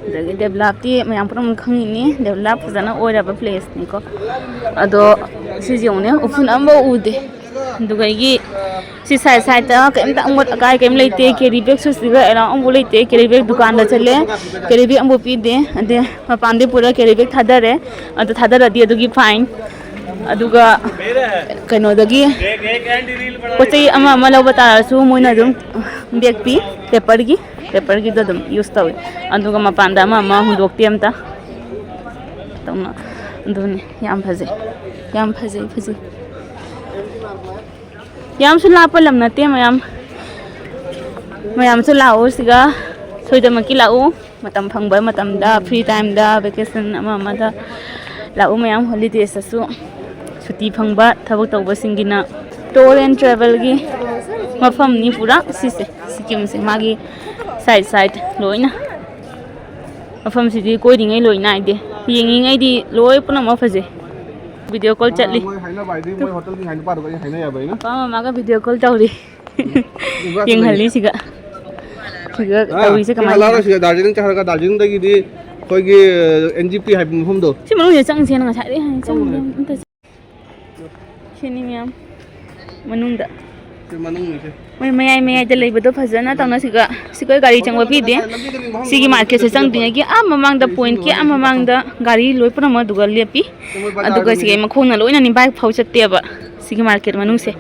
ꯑꯗꯒꯤ ꯗꯦꯕꯂꯞꯇꯤ ꯃꯌꯥꯝ ꯄꯨꯝꯅꯃꯛ ꯈꯪꯉꯤꯅꯤ, ꯗꯦꯕꯂꯞ ꯐꯖꯅ ꯑꯣꯏꯔꯕ ꯄ꯭ꯂꯦꯁꯅꯤꯀꯣ꯫ ꯑꯗꯣ ꯁꯤꯁꯦ ꯌꯦꯡꯉꯨꯅꯦ, ꯎꯐꯨꯟ ꯑꯝꯐꯥꯎ ꯎꯗꯦ꯫ ꯑꯗꯨꯒ ꯑꯩꯒꯤ ꯁꯤ ꯁꯥꯏꯠ ꯁꯥꯏꯠꯇ ꯀꯩꯝꯇ ꯑꯃꯣꯠ ꯑꯀꯥꯏ ꯀꯩꯝ ꯂꯩꯇꯦ꯫ ꯀꯦꯔꯤ ꯕꯦꯒꯁꯨ ꯁꯤꯗ ꯑꯦꯂꯥꯎ ꯑꯃꯐꯥꯎ ꯂꯩꯇꯦ꯫ ꯀꯦꯔꯤ ꯕꯦꯒ ꯗꯨꯀꯥꯟꯗ ꯆꯠꯂꯦ, ꯀꯦꯔꯤ ꯕꯦꯒ ꯑꯃꯐꯥꯎ ꯄꯤꯗꯦ꯫ ꯑꯗꯩ ꯃꯄꯥꯟꯗꯩ ꯄꯨꯔ ꯀꯦꯔꯤ ꯕꯦꯒ ꯊꯥꯗꯔꯦ, ꯑꯗꯨ ꯊꯥꯗꯔꯗꯤ ꯑꯗꯨꯒꯤ ꯐꯥꯏꯟ꯫ ꯑꯗꯨꯒ ꯀꯩꯅꯣꯗꯒꯤ ꯄꯣꯠ ꯆꯩ ꯑꯃ ꯑꯃ ꯂꯧꯕ ꯇꯥꯔꯁꯨ ꯃꯣꯏꯅ ꯑꯗꯨꯝ ꯕꯦꯒ ꯄꯤ, ꯄꯦꯄꯔꯒꯤ, ꯄꯦꯄꯔꯒꯤꯗꯣ ꯑꯗꯨꯝ ꯌꯨꯁ ꯇꯧꯋꯤ꯫ ꯑꯗꯨꯒ ꯃꯄꯥꯟꯗ ꯑꯃ ꯑꯃ ꯍꯨꯟꯗꯣꯛꯇꯦ ꯑꯝꯇ꯫ ꯇꯧꯅ-, ꯑꯗꯨꯅꯤ ꯌꯥꯝ ꯐꯖꯩ, ꯌꯥꯝ ꯐꯖꯩ, ꯐꯖꯩ꯫ ꯌꯥꯝꯁꯨ ꯂꯥꯞꯄ ꯂꯝ ꯅꯠꯇꯦ ꯃꯌꯥꯝ꯫ ꯃꯌꯥꯝꯁꯨ ꯂꯥꯛꯎ ꯁꯤꯒ, ꯁꯣꯏꯗꯅꯃꯛꯀꯤ ꯂꯥꯛꯎ꯫ ꯃꯇꯝ ꯐꯪꯕ ꯃꯇꯝꯗ, ꯐ꯭ꯔꯤ ꯇꯥꯏꯝꯗ, ꯚꯦꯀꯦꯁꯟ ꯑꯃ ꯑꯃꯗ ꯂꯥꯛꯎ ꯃꯌꯥꯝ꯫ ꯍꯣꯂꯤꯗꯦꯁꯇꯁꯨ ꯁꯨꯇꯤ ꯐꯪꯕ ꯊꯕꯛ ꯇꯧꯕꯁꯤꯡꯒꯤꯅ ꯇꯨꯔ ꯑꯦꯟ ꯇ꯭ꯔꯥꯚꯦꯜꯒꯤ ꯃꯐꯝꯅꯤ ꯄꯨꯔꯥ ꯁꯤꯁꯦ, ꯁꯤꯀꯤꯝꯁꯦ꯫ ꯃꯥꯒꯤ ꯁꯥꯏꯠ ꯁꯥꯏꯠ ꯂꯣꯏꯅ ꯃꯐꯝꯁꯤꯗꯤ ꯀꯣꯏꯔꯤꯉꯩ ꯂꯣꯏ ꯅꯥꯏꯗꯦ, ꯌꯦꯡꯉꯤꯉꯩꯗꯤ ꯂꯣꯏ ꯄꯨꯝꯅꯃꯛ ꯐꯖꯩ꯫ ꯚꯤꯗꯤꯑꯣ ꯀꯣꯜ ꯆꯠꯂꯤ꯫ ꯃꯣꯏ ꯍꯥꯏꯅꯕ ꯍꯥꯏꯗꯤ ꯃꯣꯏ ꯍꯣꯇꯦꯜꯒꯤ ꯍꯥꯏꯅ ꯄꯥꯗꯨꯒ ꯑꯩ ꯍꯥꯏꯅ ꯌꯥꯕ꯭ꯔꯥ ꯑꯩꯅ? ꯄꯥꯄꯥ ꯃꯃꯥꯒ ꯚꯤꯗꯤꯑꯣ ꯀꯣꯜ ꯇꯧꯔꯤ꯫ ꯎꯝ꯫ ꯌꯦꯡꯍꯜꯂꯤ ꯁꯤꯒ꯫ ꯁꯤꯒ ꯑꯥ, ꯇꯧꯔꯤꯁꯦ ꯁꯤ ꯀꯃꯥꯏꯅ ꯍꯜꯂꯛꯑꯔꯣꯏ ꯇꯧꯔꯤꯅꯣ? ꯁꯤꯗ ꯗꯥꯔꯖꯤꯂꯤꯡ ꯆꯠꯈ꯭ꯔꯒ ꯗꯥꯔꯖꯤꯂꯤꯡꯗꯒꯤꯗꯤ ꯑꯩꯈꯣꯏꯒꯤ ꯑꯦꯟ ꯖꯤ ꯄꯤ ꯍꯥꯏꯕ ꯃꯐꯝꯗꯣ꯫ ꯁꯤ ꯃꯅꯨꯡꯁꯤꯗ ꯆꯪꯁꯦꯅ ꯉꯁꯥꯏꯗꯩ ꯍꯥꯏ ꯆꯪꯗꯦ꯫ ꯆꯪꯉꯨꯅꯦ꯫ ꯑꯝꯇ ꯁꯤꯅꯤ ꯃꯌꯥꯝ ꯃꯅꯨꯡꯗ꯫ ꯁꯤ ꯃꯅꯨꯡꯅꯤꯁꯦ꯫ ꯃꯣꯏ ꯃꯌꯥꯏ ꯃꯌꯥꯏꯗ ꯂꯩꯕꯗꯣ ꯐꯖꯅ ꯇꯧꯅ ꯁꯤꯒ, ꯁꯤꯒ ꯒꯥꯔꯤ ꯆꯪꯕ ꯄꯤꯗꯦ꯫ ꯁꯤꯒꯤ ꯃꯥꯔꯀꯦꯠꯁꯦ ꯆꯪꯗ꯭ꯔꯤꯉꯩꯒꯤ ꯑꯥ ꯃꯃꯥꯡꯗ, ꯄꯣꯏꯟꯠꯀꯤ ꯑꯥ ꯃꯃꯥꯡꯗ ꯒꯥꯔꯤ ꯂꯣꯏ ꯄꯨꯝꯅꯃꯛ ꯑꯗꯨꯒ ꯂꯦꯞꯄꯤ꯫ ꯑꯗꯨꯒ ꯁꯤꯒꯤ ꯃꯈꯣꯡꯅ ꯂꯣꯏꯅ ꯅꯤꯝꯕꯥꯏ ꯐꯥꯎ ꯆꯠꯇꯦꯕ ꯁꯤꯒꯤ ꯃꯥꯔꯀꯦꯠ ꯃꯅꯨꯡꯁꯦ꯫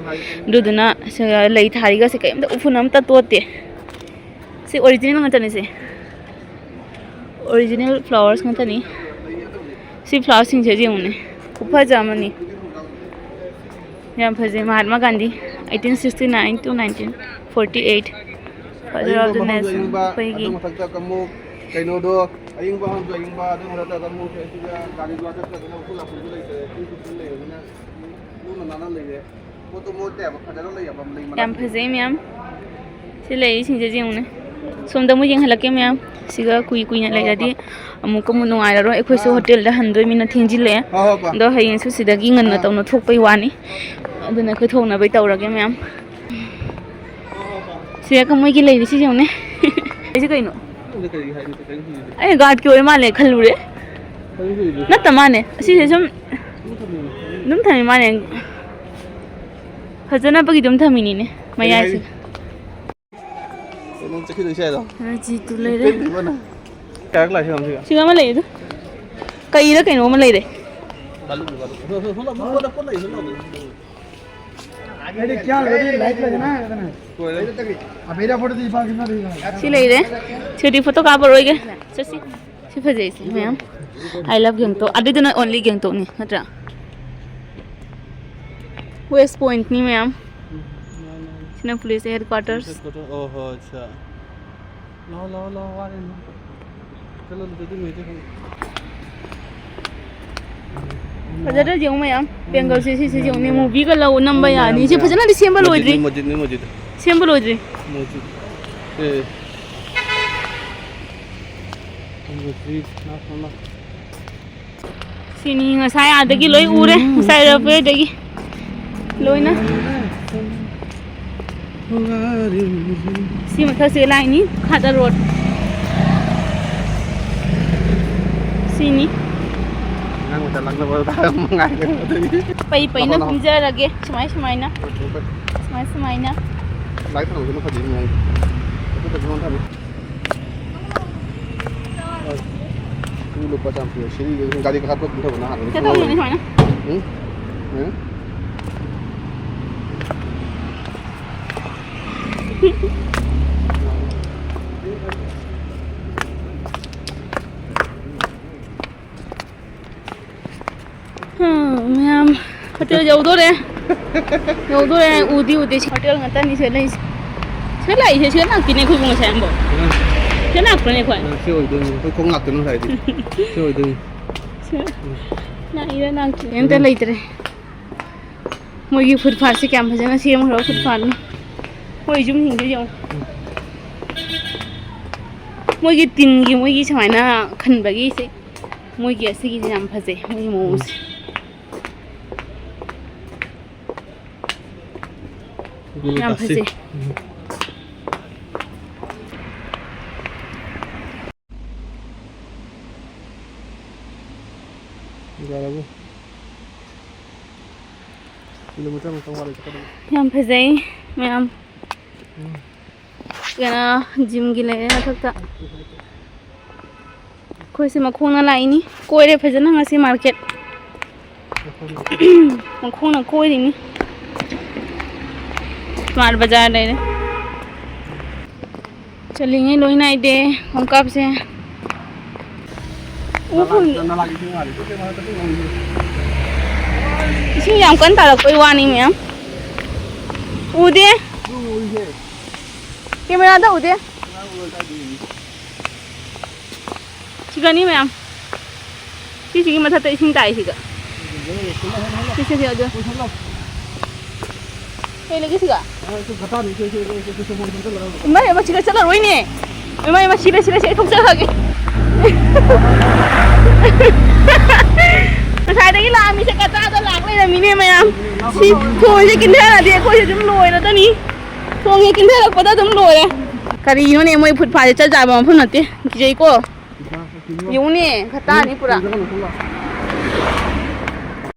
ꯑꯗꯨꯗꯨꯅ ꯁꯤꯒ ꯂꯩ ꯊꯥꯔꯤꯒꯁꯦ ꯀꯩꯝꯇ ꯎꯐꯨꯟ ꯑꯝꯇ ꯇꯣꯠꯇꯦ꯫ ꯁꯤ ꯑꯣꯔꯤꯖꯤꯅꯦꯜ ꯉꯥꯛꯇꯅꯦ ꯁꯦ꯫ ꯑꯣꯔꯤꯖꯤꯅꯦꯜ ꯐ꯭ꯂꯥꯋꯔꯁ ꯉꯥꯛꯇꯅꯤ꯫ ꯁꯤ ꯐ꯭ꯂꯥꯋꯔꯁꯤꯡꯁꯦ ꯌꯦꯡꯉꯨꯅꯦ, ꯈꯨꯐꯖ ꯑꯃꯅꯤ꯫ ꯌꯥꯝ ꯐꯖꯩ꯫ Mahatma Gandhi, eighteen sixty-nine to nineteen forty-eight꯫ Father of the ꯑꯌꯤꯡꯕ ꯃꯐꯝꯗ Nation, ꯑꯌꯤꯡꯕ, ꯑꯩꯈꯣꯏꯒꯤ ꯑꯗꯨ ꯃꯊꯛꯇ ꯑꯃꯨꯛ ꯀꯩꯅꯣꯗꯣ, ꯑꯏꯪꯕ ꯍꯥꯝꯁꯨ ꯑꯏꯪꯕ, ꯑꯗꯨ ꯃꯔꯛꯇ ꯑꯗꯨꯝ ꯃꯣꯏꯁꯦ ꯁꯤꯗ ꯒꯥꯔꯤ ꯃꯆꯥ ꯆꯠꯇ꯭ꯔꯒꯅ ꯎꯐꯨꯜ ꯋꯥꯐꯨꯜꯁꯨ ꯂꯩꯇ꯭ꯔꯦ, ꯏꯪꯁꯨ ꯏꯪ ꯂꯩꯔꯕꯅꯤꯅ ꯂꯨꯅ ꯅꯥꯟꯅ ꯂꯩꯔꯦ꯫ ꯄꯣꯠꯇꯣ ꯃꯣꯠꯇꯦꯕ, ꯐꯖꯅ ꯂꯩꯌꯦꯕ, ꯂꯩ ꯃꯅꯝ ꯌꯥꯝ ꯐꯖꯩ ꯃꯌꯥꯝ꯫ ꯁꯤ ꯂꯩꯔꯤꯁꯤꯡꯁꯦ ꯌꯦꯡꯉꯨꯅꯦ꯫ ꯁꯣꯝꯗ ꯑꯃꯨꯛ ꯌꯦꯡꯍꯜꯂꯛꯀꯦ ꯃꯌꯥꯝ꯫ ꯁꯤꯒ ꯀꯨꯏ ꯀꯨꯏꯅ ꯍꯣꯏ, ꯂꯩꯔꯗꯤ ꯍꯣꯏ꯫ ꯑꯃꯨꯛꯀ ꯑꯃꯨꯛ ꯅꯨꯡꯉꯥꯏꯔꯔꯣꯏ꯫ ꯑꯩꯈꯣꯏꯁꯨ ꯑꯥ꯫ ꯍꯣꯇꯦꯜꯗ ꯍꯟꯗꯣꯏꯃꯤꯅ ꯊꯦꯡꯖꯤꯜꯂꯛꯑꯦ꯫ ꯍꯣꯏ, ꯍꯣꯏ, ꯄꯥ꯫ ꯑꯗꯣ ꯍꯌꯦꯡꯁꯨ ꯁꯤꯗꯒꯤ ꯉꯟꯅ ꯑꯥ꯫ ꯇꯧꯅ ꯊꯣꯛꯄꯩ ꯋꯥꯅꯤ꯫ ꯑꯗꯨꯅ ꯑꯩꯈꯣꯏ ꯊꯣꯡꯅꯕꯩ ꯇꯧꯔꯒꯦ ꯃꯌꯥꯝ꯫ ꯁꯤꯗ ꯃꯣꯏꯒꯤ ꯂꯩꯔꯤꯁꯤ ꯌꯦꯡꯉꯨꯅꯦ꯫ ꯑꯩꯁꯦ ꯀꯩꯅꯣ? ꯈꯪꯗꯦ ꯀꯔꯤ ꯍꯥꯏꯅꯣ, ꯈꯤꯇꯪ ꯍꯤꯗꯤ꯫ ꯑꯩ ꯒꯥꯔꯗꯀꯤ ꯑꯣꯏꯔ ꯃꯥꯜꯂꯦ ꯈꯜꯂꯨꯔꯦ꯫ ꯈꯪꯗꯦ ꯍꯤꯗꯤ꯫ ꯅꯠꯇ ꯃꯥꯜꯂꯦ꯫ ꯑꯁꯤꯁꯦ ꯁꯨꯝ ꯑꯗꯨꯝ ꯊꯝꯃꯤꯅꯦ꯫ ꯑꯗꯨꯝ ꯊꯝꯃꯤ ꯃꯥꯜꯂꯦ꯫ ꯐꯖꯅꯕꯒꯤ ꯑꯗꯨꯝ ꯊꯝꯃꯤꯅꯤꯅꯦ ꯀꯔꯤ ꯃꯌꯥꯏꯁꯦ꯫ ꯍꯥꯏꯔꯤ? ꯀꯩꯅꯣ ꯆꯠꯈꯤꯗꯣꯏꯁꯦ ꯍꯥꯏꯔꯣ? ꯔꯥꯖꯤꯠꯇꯨ ꯂꯩꯔꯦ꯫ ꯄꯦꯟꯗ꯭ꯔꯤꯕ ꯅꯪ? ꯀꯌꯥꯔꯛ ꯂꯥꯛꯏ ꯍꯪꯁꯤꯒ? ꯁꯤꯗ ꯑꯃ ꯂꯩꯌꯦ ꯑꯗꯨ꯫ ꯀꯩꯔ ꯀꯩꯅꯣ ꯑꯃ ꯂꯩꯔꯦ꯫ ꯕꯥꯂꯨ, ꯕꯥꯂꯨ꯫ ꯍꯣ, ꯍꯣ, ꯍꯣ, ꯍꯣ, ꯍꯣ, ꯍꯣ, ꯍꯣ꯫ ꯑꯩꯗꯤ ꯀꯌꯥ ꯂꯩꯔꯦ? ꯂꯥꯏꯠ ꯂꯩꯗꯅ, ꯂꯩꯗꯅ꯫ ꯂꯣꯏꯔꯦ꯫ ꯑꯕꯦꯔꯥ ꯐꯣꯇꯣꯗꯤ ꯏꯄꯥ ꯀꯤꯝꯅ ꯂꯩ꯫ ꯁꯤ ꯂꯩꯔꯦ꯫ ꯁꯤꯗꯤ ꯐꯣꯇꯣ ꯀꯥꯞꯄꯔꯣꯏꯒꯦ꯫ ꯆꯠꯁꯤ꯫ ꯁꯤ ꯐꯖꯩꯁꯤ ꯃꯌꯥꯝ꯫ I love Gangtok. ꯑꯗꯨꯏꯗꯨꯅ only ꯒꯦꯡꯇꯣꯛꯅꯤ ꯅꯠꯇ꯭ꯔꯥ? ꯋꯦꯁ ꯄꯣꯏꯟꯠꯅꯤ ꯃꯌꯥꯝ꯫ ꯁꯤꯅ police headquarters꯫ ꯑꯣ ꯍꯣ, ꯑꯠꯆꯥ꯫ ꯂꯥꯛꯑꯣ, ꯂꯥꯛꯑꯣ, ꯂꯥꯛꯑꯣ, ꯋꯥꯔꯦ, ꯂꯥꯛꯑꯣ꯫ ꯆꯠꯂꯣ, ꯑꯗꯨꯗꯤ ꯃꯣꯏꯗꯤ ꯈꯪꯉꯦ꯫ ꯐꯖꯗ꯭ꯔꯥ ꯌꯦꯡꯉꯨ ꯃꯌꯥꯝ꯫ ꯕꯦꯡꯒꯜꯁꯦ ꯁꯤꯁꯦ ꯌꯦꯡꯉꯨꯅꯦ, movieꯒ ꯂꯧ-, ꯅꯝꯕ ꯌꯥꯅꯤ꯫ ꯁꯤ ꯐꯖꯅꯗꯤ ꯁꯦꯝꯕ ꯂꯣꯏꯗ꯭ꯔꯤ꯫ ꯃꯁꯖꯤꯗꯅꯤ, ꯃꯁꯖꯤꯗ, ꯃꯁꯖꯤꯗ꯫ ꯁꯦꯝꯕ ꯂꯣꯏꯗ꯭ꯔꯤ꯫ ꯃꯁꯖꯤꯗ꯫ ꯑꯦ꯫ ꯃꯁꯖꯤꯗ, ꯂꯥꯛꯑꯣ, ꯂꯥꯛꯑꯣ꯫ ꯁꯤꯅꯤ ꯉꯁꯥꯏ ꯑꯥꯗꯒꯤ ꯂꯣꯏ ꯎꯔꯦ, ꯉꯁꯥꯏ ꯔꯟꯋꯦꯗꯒꯤ ꯂꯣꯏꯅ꯫ ꯁꯤ ꯃꯊꯛꯁꯦ ꯂꯥꯏꯅꯤ, ꯈꯥꯗ road꯫ ꯁꯤꯅꯤ꯫ ꯅꯪ ꯃꯇꯝ ꯂꯥꯛꯅꯕ ꯉꯥꯏꯗꯅ ꯑꯗꯨꯒꯤ꯫ ꯄꯩ ꯄꯩꯅ ꯂꯥꯛꯑꯣ, ꯂꯥꯛꯑꯣ꯫ ꯀꯨꯝꯖꯔꯒꯦ, ꯁꯨꯃꯥꯏ ꯁꯨꯃꯥꯏꯅ꯫ ꯍꯣꯏ, ꯍꯣꯏ, ꯍꯣꯏ꯫ ꯁꯨꯃꯥꯏ ꯁꯨꯃꯥꯏꯅ꯫ ꯂꯥꯏꯠ ꯊꯥꯟꯕꯁꯤꯅ ꯐꯖꯩ ꯃꯑꯣꯡ꯫ ꯑꯗꯨꯗꯒꯤ ꯃꯑꯣꯡ ꯊꯝꯃꯤ꯫ ꯁꯤ ꯂꯨꯄꯥ ꯆꯥꯝꯃ ꯄꯤꯌꯣ꯫ ꯁꯤꯗꯤ ꯒꯥꯔꯤ ꯀꯥꯈꯠꯄ ꯀꯨꯝꯊꯕ ꯅꯍꯥꯟ ꯁꯤꯗ ꯊꯝꯃꯨꯅꯦ ꯁꯨꯃꯥꯏꯅ꯫ ꯎꯝ? ꯎꯝ? ꯍꯥ, ꯃꯌꯥꯝ ꯍꯣꯇꯦꯜ ꯌꯧꯗꯣꯔꯦ꯫ ꯌꯧꯗꯣꯔꯦ꯫ ꯎꯗꯤ ꯎꯗꯦ꯫ ꯁꯤ ꯍꯣꯇꯦꯜ ꯉꯥꯛꯇꯅꯤ ꯁꯤꯗ ꯂꯩꯁꯦ꯫ ꯁꯤꯗ ꯂꯥꯛꯏꯁꯦ ꯁꯤꯗ ꯂꯥꯛꯇꯦꯅꯦ ꯑꯩꯈꯣꯏꯕꯨ ꯉꯁꯥꯏ ꯑꯝꯕꯣ꯫ ꯁꯤ ꯂꯥꯛꯄ꯭ꯔꯅꯦ ꯑꯩꯈꯣꯏ? ꯁꯤ ꯑꯣꯏꯗꯣꯏꯅꯤ꯫ ꯑꯩꯈꯣꯏ ꯈꯣꯡ ꯂꯥꯛꯇꯣꯏꯅꯣ ꯉꯁꯥꯏꯗꯤ꯫ ꯁꯤ ꯑꯣꯏꯗꯣꯏꯅꯤ꯫ ꯂꯥꯛꯏꯔ ꯂꯥꯛꯇ꯭ꯔꯤꯔ ꯑꯝꯇ ꯂꯩꯇ꯭ꯔꯦ꯫ ꯃꯣꯏꯒꯤ ꯐꯨꯠ ꯐꯥꯠꯁꯦ ꯀꯌꯥꯝ ꯐꯖꯅ ꯁꯦꯝꯈ꯭ꯔꯕ ꯐꯨꯠ ꯐꯥꯠꯅꯣ꯫ ꯃꯣꯏ ꯌꯨꯝꯁꯤꯡꯗꯣ ꯌꯦꯡꯉꯣ꯫ ꯃꯣꯏꯒꯤ ꯇꯤꯟꯒꯤ, ꯃꯣꯏꯒꯤ ꯁꯨꯃꯥꯏꯅ ꯈꯟꯕꯒꯤꯁꯦ, ꯃꯣꯏꯒꯤ ꯑꯁꯤꯒꯤꯁꯦ ꯌꯥꯝ ꯐꯖꯩ, ꯃꯣꯏꯒꯤ ꯃꯑꯣꯡꯁꯦ꯫ ꯌꯥꯝ ꯐꯖꯩ꯫ ꯌꯥꯔꯕꯣ? ꯀꯤꯂꯣꯃꯤꯇꯔ ꯑꯃ ꯆꯥꯝꯃꯉꯥ ꯂꯩ ꯆꯠꯀꯗꯕ꯫ ꯌꯥꯝ ꯐꯖꯩ ꯃꯌꯥꯝ꯫ ꯎꯝ꯫ ꯀꯩꯅꯣ, ꯖꯤꯝꯒꯤ ꯂꯩꯔꯦ ꯃꯊꯛꯇ꯫ ꯑꯩꯈꯣꯏꯁꯦ ꯃꯈꯣꯡꯅ ꯂꯥꯛꯏꯅꯤ꯫ ꯀꯣꯏꯔꯦ ꯐꯖꯅ ꯉꯁꯤ ꯃꯥꯔꯀꯦꯠ꯫ ꯃꯈꯣꯡꯅ ꯀꯣꯏꯔꯤꯅꯤ꯫ ꯁ꯭ꯃꯥꯔꯠ ꯕꯖꯥꯔ ꯂꯩꯔꯦ꯫ ꯆꯠꯂꯤꯉꯩ ꯂꯣꯏ ꯅꯥꯏꯗꯦ ꯈꯣꯡꯀꯥꯞꯁꯦ꯫ ꯎꯐꯨꯜ-, ꯏꯁꯤꯡ ꯌꯥꯝ ꯀꯟꯅ ꯇꯥꯔꯛꯄꯩ ꯋꯥꯅꯤ ꯃꯌꯥꯝ꯫ ꯎꯗꯦ꯫ ꯀꯦꯃꯦꯔꯥꯗ ꯎꯗꯦ꯫ ꯁꯤꯒꯅꯤ ꯃꯌꯥꯝ꯫ ꯁꯤꯁꯤꯒꯤ ꯃꯊꯛꯇ ꯏꯁꯤꯡ ꯇꯥꯏ ꯁꯤꯒ꯫ ꯁꯤ, ꯁꯤ, ꯁꯤ, ꯑꯗꯨ꯫ ꯀꯩ ꯂꯩꯒꯦ ꯁꯤꯒ? ꯏꯃꯥ, ꯏꯃꯥ, ꯁꯤꯒ ꯆꯠꯂꯔꯣꯏꯅꯦ꯫ ꯏꯃꯥ, ꯏꯃꯥ, ꯁꯤꯔꯦ, ꯁꯤꯔꯦ, ꯁꯤ ꯑꯩ ꯊꯣꯛꯆꯔꯒꯦ꯫ ꯉꯁꯥꯏꯗꯒꯤ ꯂꯥꯛꯑꯝꯃꯤꯁꯦ ꯀꯆꯥꯗ ꯂꯥꯛ ꯂꯩꯔꯝꯃꯤꯅꯦ ꯃꯌꯥꯝ꯫ ꯁꯤ ꯊꯣꯡꯁꯦ ꯀꯤꯟꯊꯔꯗꯤ ꯑꯩꯈꯣꯏꯁꯦ ꯑꯗꯨꯝ ꯂꯣꯏꯔꯗꯅꯤ꯫ ꯊꯣꯡꯁꯦ ꯀꯤꯟꯊꯔꯛꯄꯗ ꯑꯗꯨꯝ ꯂꯣꯏꯔꯦ꯫ ꯀꯔꯤꯅꯣꯅꯦ ꯃꯣꯏ ꯐꯨꯠ ꯐꯥꯠꯁꯦ ꯆꯠ ꯌꯥꯕ ꯃꯐꯝ ꯅꯠꯇꯦ꯫ ꯀꯤꯖꯩꯀꯣ꯫ ꯌꯦꯡꯉꯨꯅꯦ, ꯈꯇꯥꯅꯤ ꯄꯨꯔꯥ꯫